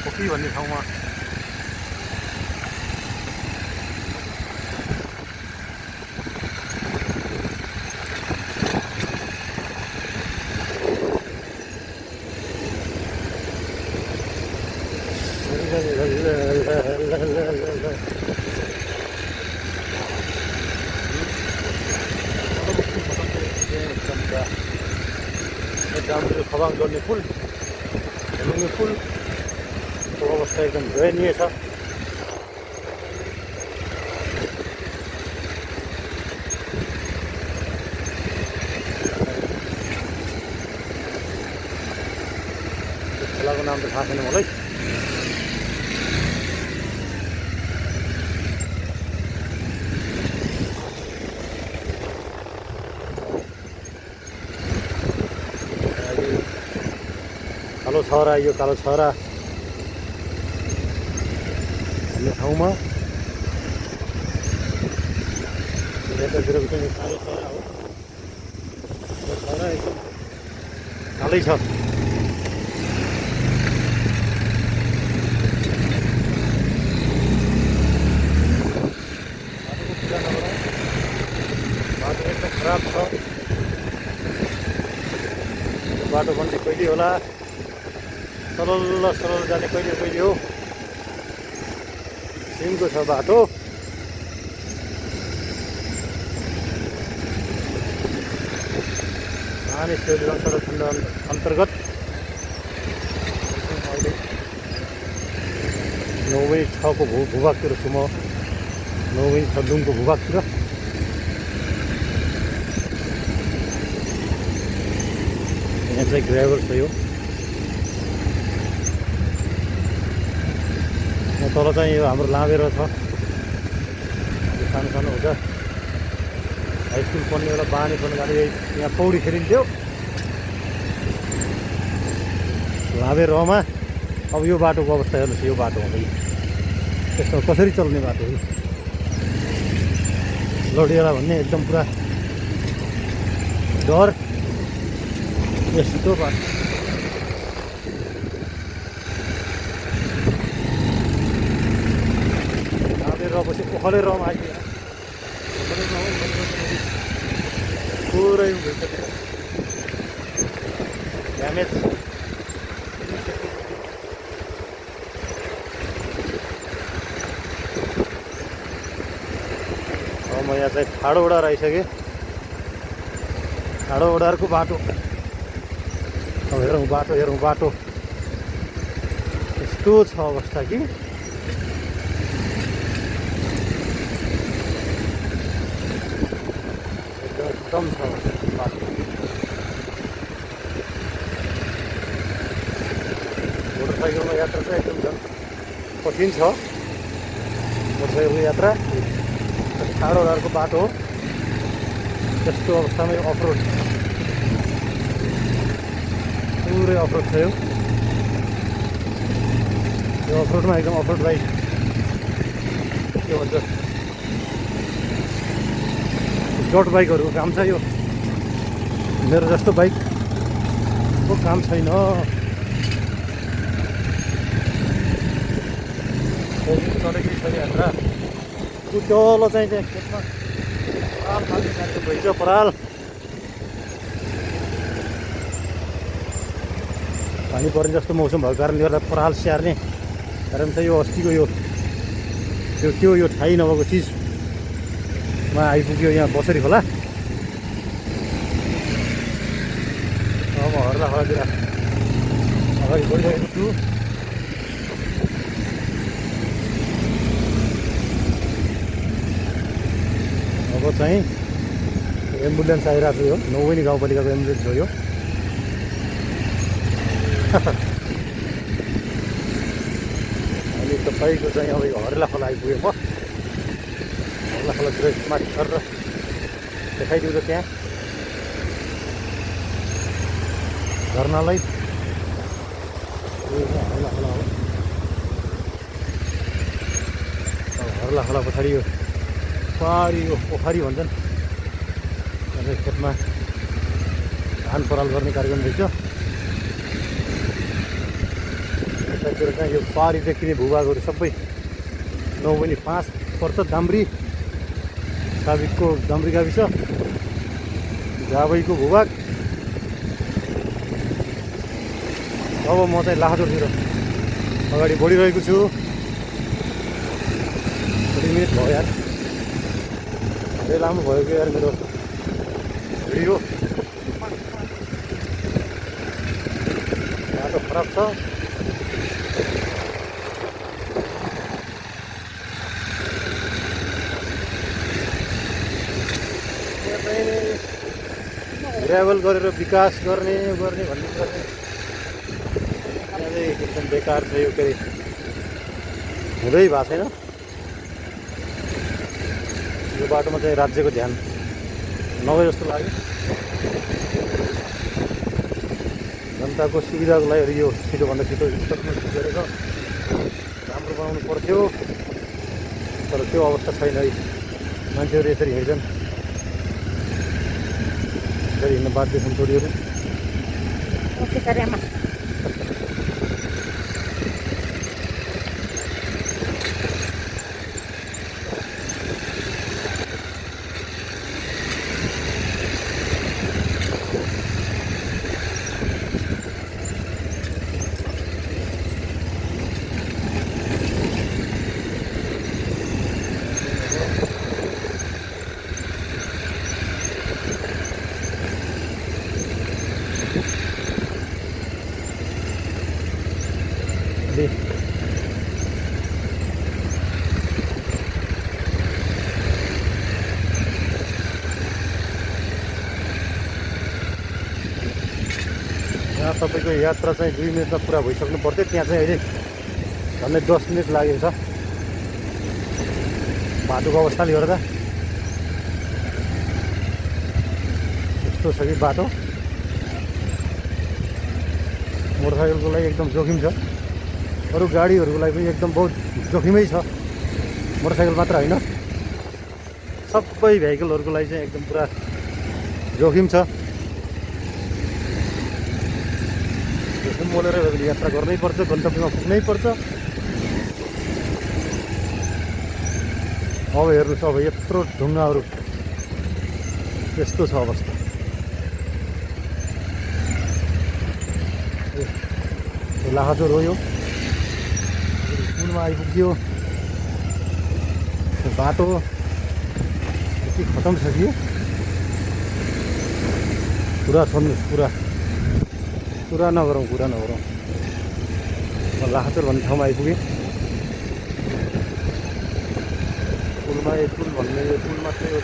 पोखरी भन्ने ठाउँमा खबाङ गर्ने पुल हेलुङ्गे पुलको अवस्था एकदम दयनीय छ। खोलाको नाम त थाहा छैन मलाई। कालो छहरा, यो कालो छहरा भन्ने ठाउँमा यतातिरको चाहिँ कालो छहरा हो। यो छहरा एकदम कालै छ। बाटो एकदम खराब छ। बाटो बन्ने कहिले होला, सरल सरल जाने कहिले कहिले हो। सिमको छ बाटो। मानिसहरू सडक खण्ड अन्तर्गत अहिले 9/6 को भूभागतिर छु म। 9/6 जुनको भूभागतिर। यहाँ चाहिँ ग्राभल छ। यो तल चाहिँ यो हाम्रो लाँबेर छ। सानो सानो हुन्छ हाई स्कुल पढ्ने एउटा बानी पनि गाडी यहाँ पौडी खेलिन्थ्यो लाँबेरमा। अब यो बाटोको अवस्था हेर्नुहोस्। यो बाटो हुँदै त्यसमा कसरी चल्ने बाटो हो। लडिएला भन्ने एकदम पुरा डर। यस्तो बाटो पछि ओखलेर आइदिएर पुरै ड्यामेज। अब म यहाँ चाहिँ ठाडो ओडार आइसकेँ। ठाडो ओडारको बाटो अब हेरौँ बाटो यस्तो छ अवस्था कि एकदम छ बाटो। मोटरसाइकलमा यात्रा चाहिँ एकदम झन् कठिन छ। मोटरसाइकलको यात्रा ठाडो ओडारको बाटो हो। त्यस्तो अवस्थामा यो अफरोड पुरै अफरोड छ। यो अफरोडमा एकदम अफरोड बाइक के भन्छ डट बाइकहरूको काम छ। यो मेरो जस्तो बाइकको काम छैन। चलेकै छ यात्रा। उचालो चाहिँ त्यहाँ खेतमा पराल फाल्ने कार्यक्रम भइन्छ। पराल पानी पर्ने जस्तो मौसम भएको कारणले गर्दा पराल स्याहार्ने कारण चाहिँ यो अस्तिको यो त्यो यो ठाई नभएको चिजमा आइपुग्यो यहाँ बसरी खोला। अब हर्ला खोलातिर अगाडि बढिरहेको छु। अब चाहिँ एम्बुलेन्स आइरहेको छ। यो 9 गाउँपालिकाको एम्बुलेन्स हो यो। अहिले तपाईँको चाहिँ अब हर्ला खोला आइपुग्यो। म हर्ला खोलातिर माथि गरेर देखाइदिउँछ त्यहाँ झर्नालाई। हर्ला खोला हो। हर्ला खोला पछाडि यो पारी यो पोखरी भन्छन्। खेतमा धान पराल गर्ने कार्यक्रम रहेछ। यतातिर चाहिँ यो पारी देखिने भूभागहरू सबै 9 बनी 5 पर्छ। दाम्री साबिकको दाम्री गाविस, जाबैको भूभाग। अब म चाहिँ लाहाजोरतिर अगाडि बढिरहेको छु। 20 मिनट भयो यार, धेरै लामो भयो कि यार मेरो भिडियो। बाटो खराब छ। ग्राभल गरेर विकास गर्ने भन्ने कुरा चाहिँ एकदम बेकार छ। यो के अरे हुँदै भएको छैन। यो बाटोमा चाहिँ राज्यको ध्यान नभए जस्तो लाग्यो। जनताको सुविधाको लागि यो छिटोभन्दा छिटो गरेर राम्रो बनाउनु पर्थ्यो, तर त्यो अवस्था छैन है। मान्छेहरू यसरी हिँड्छन्, यसरी हिँड्न बाध्य छन् छोरीहरू। यहाँ तपाईँको यात्रा चाहिँ 2 मिनटमा पुरा भइसक्नु पर्थ्यो। त्यहाँ चाहिँ अहिले झन्डै 10 मिनट लागेको छ बाटोको अवस्थाले गर्दा। यस्तो छ कि बाटो मोटरसाइकलको लागि एकदम जोखिम छ। अरू गाडीहरूको लागि पनि एकदम बहुत जोखिमै छ। मोटरसाइकल मात्र होइन, सबै भेहिकलहरूको लागि चाहिँ एकदम पुरा जोखिम छ। जोखिम मोलेर यात्रा गर्नै पर्छ, गन्तव्यमा पुग्नै पर्छ। अब हेर्नुहोस्, अब यत्रो ढुङ्गाहरू, यस्तो छ अवस्था। लाहाजोर हो यो, पुलमा आइपुग्यो। बाटो यति खतम छ कि पुरा छोड्नुहोस्, कुरा नगरौँ। म लाहाजोर भन्ने ठाउँमा आइपुगेँ। पुलमा पुल भन्ने यो पुल मात्रै हो।